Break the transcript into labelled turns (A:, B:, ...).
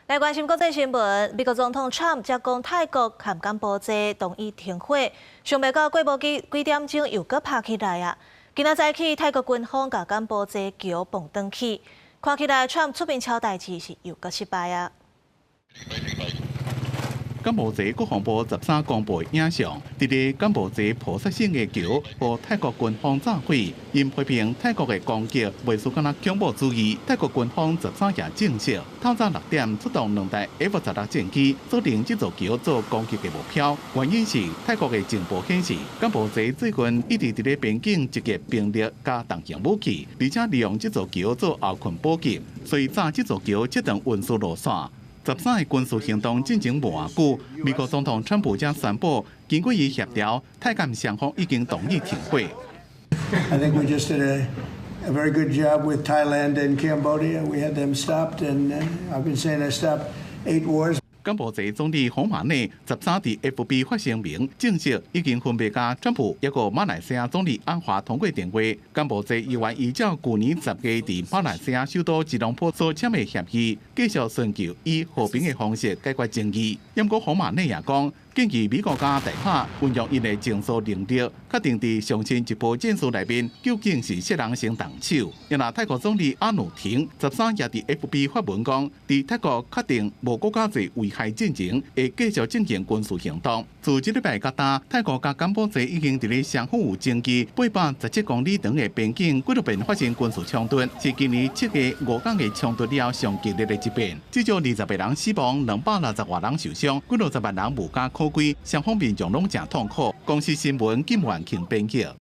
A: 來關心國際新聞，美國總統川普才講泰國和柬埔寨同意停火，想袂到過無幾幾點鐘又閣拍起來啊！今仔早起泰國軍方共柬埔寨橋磅轉去，看起來川普出面敲代誌是又閣失敗啊！
B: 柬埔寨國防部十三公布影像，佇咧柬埔寨菩薩省的橋，予泰國軍方炸毀，𪜶批評泰國的攻擊袂輸敢若恐怖主義。泰國軍方十三也證實，透早6點出動兩台 F-16戰機，鎖定這座橋做攻擊的目標。原因是泰國的情報顯示，柬埔寨最近一直佇咧邊境集結兵力佮重型武器，而且利用這座橋做後勤補給，所以炸這座橋切斷運輸路線。十三个軍事行動進行無偌久，美國總統川普才宣布，經過伊協調，泰柬雙方已經同意停火。
C: I think we just did a very good job with Thailand and Cambodia. We had them stopped, and I've been saying I stopped eight wars.
B: 柬埔寨總理洪瑪內十三佇 FB 發聲明，證實已經分別佮川普抑閣馬來西亞總理安華通過電話。柬埔寨猶原依照舊年10月佇馬來西亞首都吉隆坡所簽的協議，繼續尋求以和平的方式解決爭議。毋過洪瑪內也講，建議美國佮大馬運用𪜶的情報能力，確定佇上新一波戰事內面究竟是啥人先動手。若泰國總理阿努廷十三也佇 FB 發文講，佇泰國確定無閣較濟危害進前，會繼續進行軍事行動。自這禮拜到今，泰國佮柬埔寨已經佇咧雙方有爭議817公里長的邊境幾落遍發生軍事衝突，是今年7月5天的衝突了上激烈的一遍。至少20個人死亡，260外人受傷，幾落十萬人無家可歸，雙方民眾攏誠痛苦。公視新聞金萬慶編輯。